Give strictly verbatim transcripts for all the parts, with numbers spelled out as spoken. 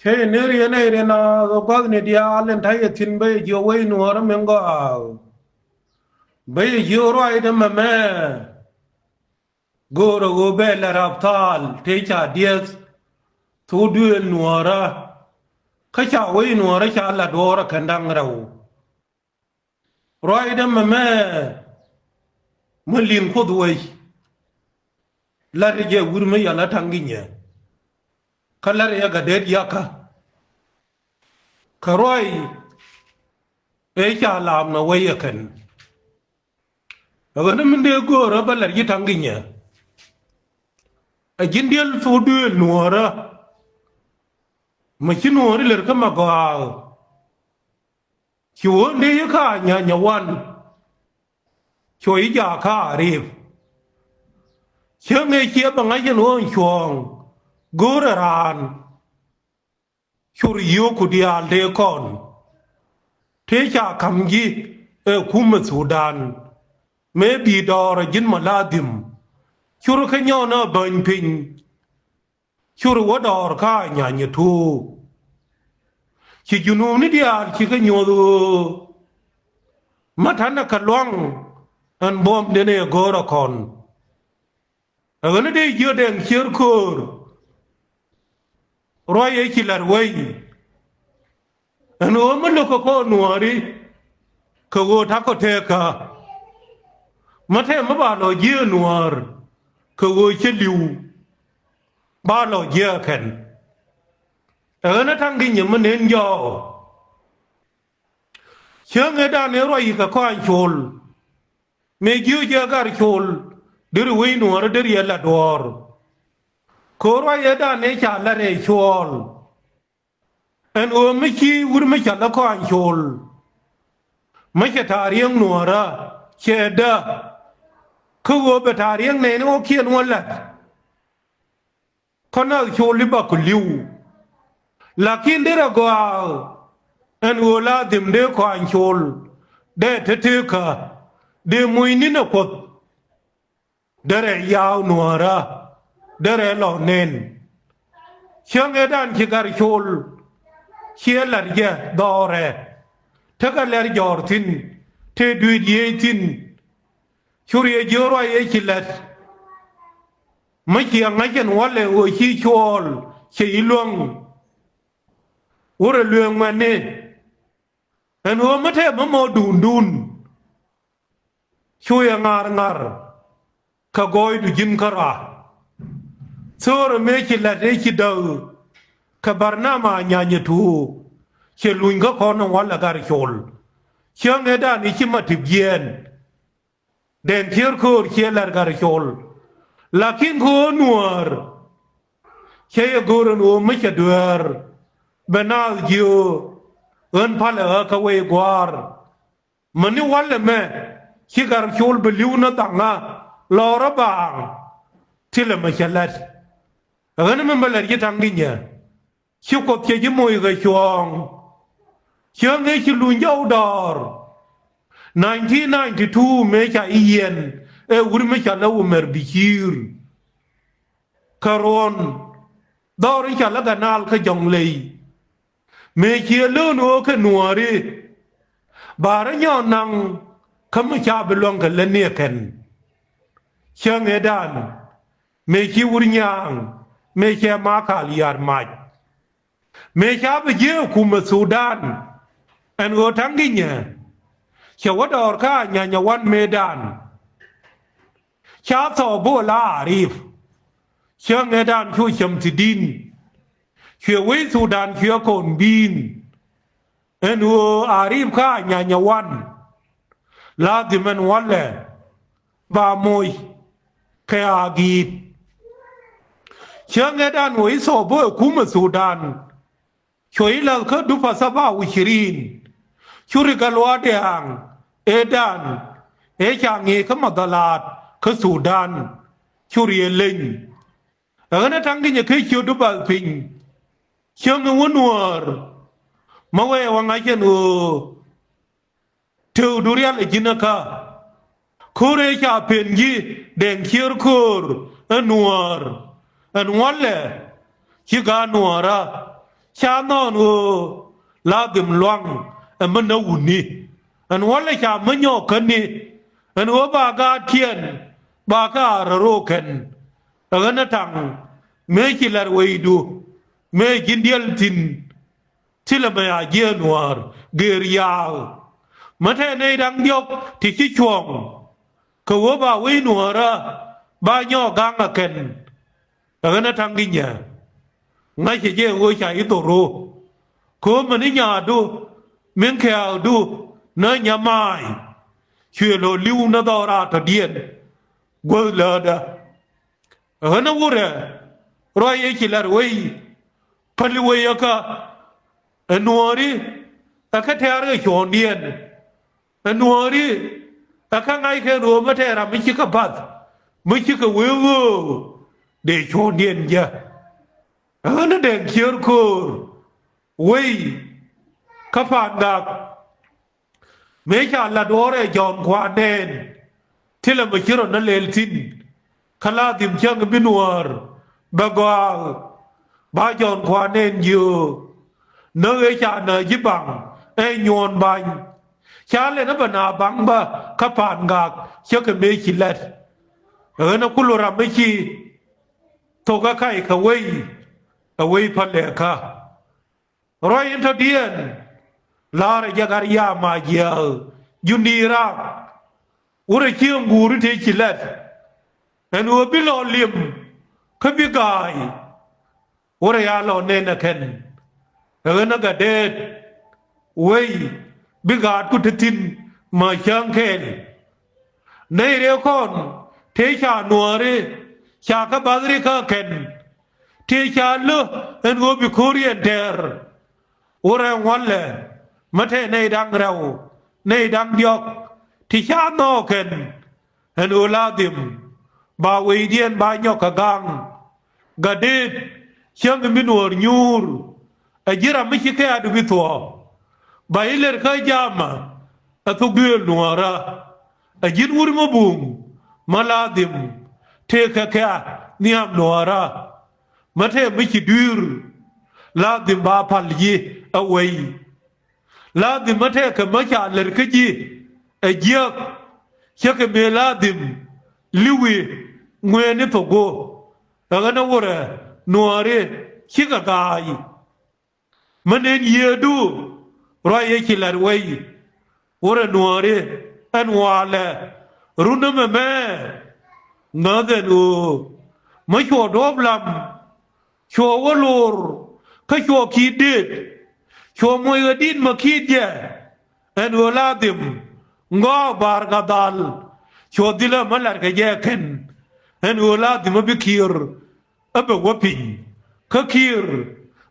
Tëë ni riɛn ɛ riɛn a ɣä gua̱thni diaal in ta̱yɛ thi̱n bä yɛ jiök wec nuɔ̱ɔ̱rä min gɔaa. Bä yɛ jiök ruacdä mɛmɛ. Go̱o̱rä ɣöö bɛ lɛ rap thaal tëë ca dieth. Thok duëël nuɔ̱ɔ̱rä. Kä ca wec nuɔ̱ɔ̱rä ca la duɔ̱ɔ̱rä kɛn da̱ŋ rɛw. Ruacdä mɛmɛ. Mä li̱n kuoth wec. La̱t jɛ wi̱r mi yal a ta̱ŋ gi̱nyɛ. Kä la̱t yɛ gadet yakä. Kä ruac ëë ca laam nɔ wec ɛ kɛn. Ɛ ɣän min dee göörä bä la̱t ji̱ ta̱ŋ gi̱nyɛ. Ɛ ji̱n diɛl thok duëël nuɔ̱ɔ̱rä. Mä ci nuɔ̱ɔ̱ri lät kä ma gɔaa. Ci wä dee yi ka nyanyɛ wan. Cuɔ yi jaak ka a riip. Cäŋ ëë ciɛ bɛ ŋa̱c ɛn ɣöö cuɔ̱ɔ̱ŋ go̱o̱rɛ raan. Cur yio̱o̱ku diaal tëë kɔn. Tëë ca ka̱m ji̱ ɛ kumɛ Thudan. Mëë bi dɔɔr ɛ ji̱n ma ladhim. Cur kä nyɔn ɛ bäny piny. Cur wä dɔɔr ka nyany ɛ tuuk. Ci junubni diaal ci kä nyuɔth ɣöö mä ta̱nɛ kɛ luaŋ. Ɛn buɔ̱mden ëë go̱o̱rä kɔn. Ɛ ɣän dee jiöt ɛn cier köör. Ruac ëë ci la̱t wei. Ɛn ɣöö mi lo̱k kɛ kɔn nuääri. Kɛ ɣöö ta̱kɔ tëëkä. Mä tɛm mi ba lɔ jiee nuäär. Kɛ ɣöö cä li̱w. Ba lɔ jiee kɛn. Ɛ ɣän ɛ ta̱ŋ gi̱nyɛ mi nen jɔɔk. Cäŋ ëëdan ëë ruac kɛ kɔaŋ col. Mëë jiö jɛ gar col. Deri wec nuäärä deri ɛ la duɔ̱ɔ̱r. Kɛ ɣöö ruac ëëdan ëë ca la̱t ɛ col. Ɛn ɣöö mi ci wut mi ca lä kɔaŋ col. Mi cɛ ta̱a̱ riäŋ nuäärä cɛ dä. Kä ɣöö bɛ ta̱a̱ riäŋ nɛɛni ɣɔ̱kiɛn wä la̱t. Kä nath col i̱ ba ku li̱w. Lakin derɛ gɔaa. Ɛn ɣöö la dhim dee kɔaŋ col. Dee teteekä. Dee muc ni̱n ɛ kuɔth. Derɛ yaaw nuäärä. Derɛ lɔ nen. Cäŋ ëëdan ci gar col. Ciɛ la̱t jɛ dhɔrɛ. Tekɛ lɛr jɔɔr thi̱n. Tëë dui̱t yiëë thi̱n. Cur yɛ jiöör ruac yɛ ci la̱t. Mi ciɛ ŋa̱c ɛn wälɛ ɣöö ci cuɔɔl cɛ yi luäŋ. Wurɛ lueeŋ mɛni. Ɛn ɣöö mi tɛmɛ mɔ duundun. Cu yɛ ŋa̱r ŋa̱r. Kɛ gɔɔydu ji̱n kärɔa. Thöörä mëë ci la̱t ëë ci däk. Kɛ barnama nyanyɛ tuuk. Cɛ luny kä kɔn ɛn wälɛ gar col. Cäŋ ëëdan i̱ ci ma tip jiɛɛn. Dɛn cier köör ciɛ la̱r gar col. Lakin kɛ ɣöö nuäär. Cä yɛ go̱o̱r ɛn ɣöö mi cɛ dueer. Bɛ naath jiöö. Ɣän palɛ ɣä kä wec gua̱a̱r. Mäni wälɛ mɛ. Ci gar col bɛ li̱w ni dhaŋä. Lɔɔrä baaŋ. Thilɛ mɛ cɛ la̱t. Ɣän mɛ bɛ la̱r ji̱ ta̱ŋ gi̱nyɛ. Ci kuɔth cɛ ji̱ moc kɛ cuɔ̱ɔ̱ŋ. Cäŋ ëë ci luny jɔw dɔɔr. Nineteen ninety two mëë ca i̱ yiɛn ëë wut mi ca lä wä mɛr bi ciir. Kɛ ruɔ̱n dhɔr in ca lä ganaal kä jɔ̱ŋ ley. Mëë ciɛ lön ɣöö kɛ nuääri. Ba rɔ nyɔɔn naŋ kä mi ca bi luäŋ kɛ lätni ɛ kɛn. Cäŋ ëëdan. Mëë ci wur nyaaŋ mëë cɛ makal yar mac. Mëë ca bi jiee kumɛ Thudan. Ɛn ɣöö ta̱ŋ gi̱nyɛ. Cɛ wä dɔɔr kä Anyanya wan mëëdan. Ca thɔɔk bi wä la Arif. Cä ŋetdan cu cäm thi̱di̱n. Cuɛ wec Thudan cuɛ kɔn bi̱i̱n. Ɛn ɣöö Arif kä Anyanya wan. Ladhim ɛn wälɛ ba moc kɛ a gi̱i̱t. Cä ŋetdan wec thɔɔk bä ɛ kumɛ Thudan. Cuɛ i̱ la̱th kä dupa saba wi̱cirin. Cu ri gal wa diaaŋ ëëdan ëë ca ŋi̱i̱c kä madhalaat kä Thudan. Cu ri ɛ leny. Ɛ ɣän ɛ ta̱ŋ di̱nyɛ kä ciö dupa piny. Cäŋ i̱ wä nuäär. Mä wee wa ŋa̱c ɛn ɣöö tëëkdu rial ɛ ji̱n ɛ kä. Ko̱r ëë ca pen ji̱ dɛŋ cier köör ɛ nuäär. Ɛn ŋuɔ̱lɛ ci gaat nuäärä. Ca nhɔn ɣöö la dhim luaŋ ɛ mi nä wutni. Ɛn wälɛ ca mi nyɔɔk käni ɛn ɣöö ba gaatkiɛn ba kä a rɔ ro̱o̱ kɛn. Ɛ ɣän ɛ taŋ mëë ci la̱r wecdu mëë ji̱n diɛl thi̱n. Thilɛ mɛ a jiɛɛn wäär gëër ya̱a̱k. Mä tɛɛ nɛy da̱ŋ diɔ̱k ti ci cuɔ̱ɔ̱ŋ kɛ ɣöö ba wec nuäärä ba nyɔɔk ga̱ŋ a kɛn. Ɛ ɣän ɛ ta̱ŋ di nyɛ ŋa̱cɛ jɛ ɣöö ca i̱ dhor ɣöö kɛ ɣöö mɛn i̱ nyaatdu min kɛ̈ɛ̈kdu nä nyama̱a̱ny. Cuëë lo̱ li̱w nä dhɔɔr a tɔ̱diɛn guäth läätdä. Ɣän ɛ wurɛ ruac yɛ ci la̱r wei päli wei ɛ kä ɛ nuɔ̱ɔ̱ri ɛ kä tɛ̈r kɛ cuɔ̱ɔ̱ŋdiɛn. Ɛ nuɔ̱ɔ̱ri ɛ kä ŋa̱ckɛ ro̱o̱m ɛ tɛ̈r ram mi cikɛ bath mi cikɛ wee ɣöö dee cuɔ̱ɔ̱ŋdiɛn jɛ. Ɣän ɛ dɛŋ ciër köör wei kä pa̱a̱n gak. Mëë ca la̱t ɣɔ̱rɛ jɔ̱ɔ̱n kua̱r nɛɛn thilɛ mi ci rɔ nä lɛl thi̱n. Kä la dhim cäŋ bi nuäär bɛ gɔaa ba jɔ̱ɔ̱n kua̱r nɛɛn jiöök. Näk ëë ca nääc ji̱ baŋ ɛ nyuɔ̱ɔ̱n ba̱ny. Ca lɛn ɛ bɛ na baŋ bä kä pa̱a̱n gak cä kɛ mëë ci lɛt. Ɣän ɛ kul ram mi ci thok ɛ kac kɛ wei ɛ wei pälɛ kä. Ruac in tɔ̱diɛn la̱rä jɛ gat yam a jiääk jundi rak. Wurɛ cieŋ guuri tëë ci lɛt ɛn ɣöö bi lɔ lim kä bi ga̱a̱y. Wurɛ ya lɔ nɛn ɛ kɛn ɛ ɣän ɛ gat deet wei bi gaatku te thi̱n mä cäŋ kɛɛl. Nɛy rɛw kɔn tëë ca nuääri ca kä bath ri kä kɛn. Tëë ca lö ɛn ɣöö bi ko̱riɛn tɛr. Wurɛ ŋuɔ̱lɛ mä tëë nɛy da̱ŋ rɛw nɛy da̱ŋ diɔ̱k ti ca nhɔɔk kɛn. Ɛn ɣöö la dhim ba wecdiɛn ba nyɔk kɛ ga̱ŋ. Gat deet cäŋ mi nuäär nyuur ɛ ji̱ ram mi ci kɛ̈ɛ̈du bi thuɔ̱ɔ̱. Ba i̱ lɛr kä jamä ɛ thok duëël nuäärä. Ɛ ji̱n wur mi buŋ mä la dhim tëëkɛ kɛ̈ɛ̈ nhiam nuäärä. Mä tëë mi ci dui̱r la dhim ba pal ji̱ ɛ wei. La dhim mä tëëkɛ mä ca lɛr kä ji̱ ɛ jiäk. Cä kɛ mëë la dhim li̱wi ŋuëëni thok go̱o̱k. Ɛ ɣän ɛ wurɛ nuääri cikɛ ga̱a̱c. Mä nën yiëëdu ruac yɛ ci la̱t wei. Wurɛ nuääri ɛn walɛ run ɛmɛ mɛ ŋäth ɛn ɣöö mä cuɔ duɔ̱ɔ̱p lam. Cuɔ wä lo̱r kä cuɔ ki̱i̱t deet. Cuɔ moc ɣä di̱t mä ki̱i̱t jɛ ɛn ɣöö la dhim ŋɔak ba̱a̱r ka dhal. Cuɔ dhilä mä la̱t kɛ jɛ kɛn ɛn ɣöö la dhim ɛ bi kiër. Ɛ bɛ wä piny kä kiër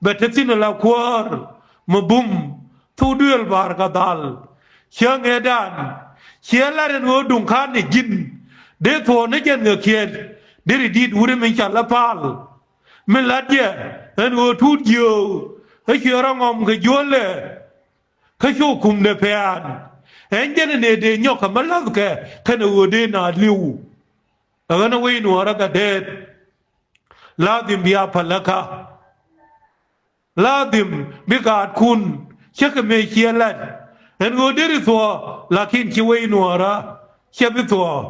bɛ te thi̱n ala kuäär mi bum thok duëël ba̱a̱r ka dhal. Ciɛ ŋëëdan ciɛ lat ɛn ɣöö duŋ ka̱n ni ji̱n dee thuɔ̱ɔ̱n ni jɛn ŋɛ kiɛt deri di̱t wuri min ca lä pa̱a̱l. Min lat jɛ ɛn ɣöö tuut jiöök ɛ ciɛ rɔ ŋɔm kɛ juɔ̱lɛ. Kä cu kumdɛ pɛ̈ɛ̈n ɛn jɛn ɛ nëë dee nyɔk kɛ mä la̱thkɛ kɛnɛ ɣöö dee naath li̱w. Ɛ ɣän ɛ wec nuɔɔrä gat deet. Ladhim bia päläkä. Ladhim bi gaatkun cä kɛ mëë ciɛ lat. Ɛn ɣöö deri thuɔ̱ɔ̱ lakin ci wec nuɔɔrä cɛ bi thuɔ̱ɔ̱.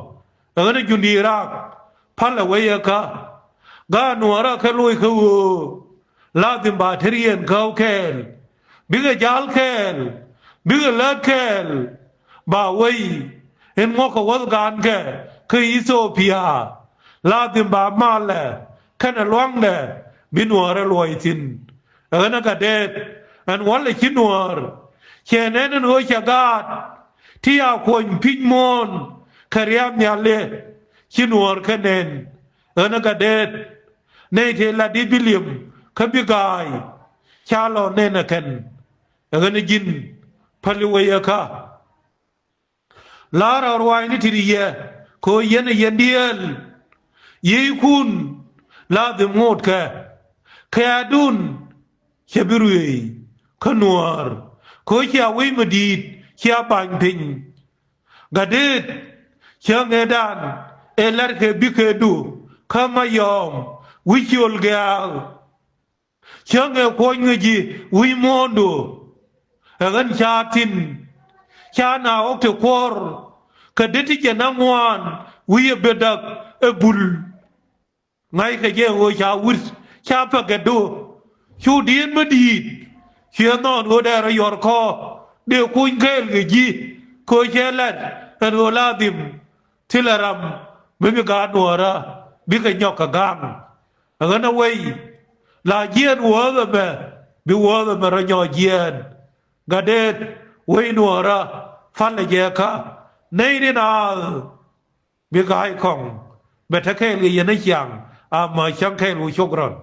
Ɛ ɣän ɛ jundi rak pälɛ wec ɛ kä gaat nuɔɔrä kɛ loc kä ɣöö ladhim ba te riɛn kä kɛɛl. Bikɛ ja̱l kɛɛl bikɛ lät kɛɛl. Ba wec in ŋuɔ̱kɛ wäth gaankɛ kä Ithiopia. Ladhim ba malɛ kɛnɛ lua̱ŋdɛ bi nuäärä luɔ̱c thi̱n. Ɛ ɣän ɛ gat deet ɛn wälɛ ci nuäär. Cɛ nɛn ɛn ɣöö cɛ gaat ti a kuɔny pi̱ny muɔ̱ɔ̱n kɛ ria̱a̱ŋ nhiali. Ci nuäär kä nɛn ɣän ɛ gat deet nɛy tëë lat i̱ bi li̱em kä bi ga̱a̱y. Ca lɔ nɛn ɛ kɛn ɛ ɣän ɛ ji̱n päli wec ɛ kä. La̱rä ruaacni ti̱ti̱ yɛ kɛ ɣöö yɛn ɛ yɛn dieel. Yiëëckun ladhim ŋotkɛ kɛ̈ɛ̈dun cɛ bi ruëëc kä nuäär. Kɛ ɣöö cia wec mi di̱i̱t cia ba̱ny piny. Gat deet cä ŋëëdan ëë la̱rkɛ bikɛdu kä ma yɔɔm wi̱c ciöl gɛ̈ɛ̈k. Cäŋ ɛ kuɔ̱ny ŋäc ji̱ wi̱i̱ muɔ̱ɔ̱ndu. Ɛ ɣän ca thi̱n, ca na ɣɔ̱k ti kuɔ̱r kɛ dee ti jɛ na ŋuan wi̱i̱ ɛ bet dak ɛ bul. Ŋa̱ckɛ jɛ ɣöö ca wi̱r, ca pɛkɛ do̱. Cu di̱i̱t mi di̱i̱t, ciɛ nhɔn ɣöö dee rɔ yɔr kɔɔk dee kuny kɛɛl kɛ ji̱. Kɛ ɣöö cɛ lat ɛn ɣöö la dhim thilɛ ram mi bi gaat nuɔɔrä bikɛ nyɔk kɛ ga̱a̱ŋ. Ɛ ɣän ɛ wei la jiɛɛn wäth ɛmɛ, bi wäth ɛmɛ rɔ nyɔk jiɛɛn. Gat deet wei nuɔɔrä, palɛ jɛ kä nɛy ni naath. Bi ga̱a̱c kɔŋ bɛ te kɛɛl kɛ yɛn ni ciaŋ. Ama cäŋ kɛɛl wu cok rɔn.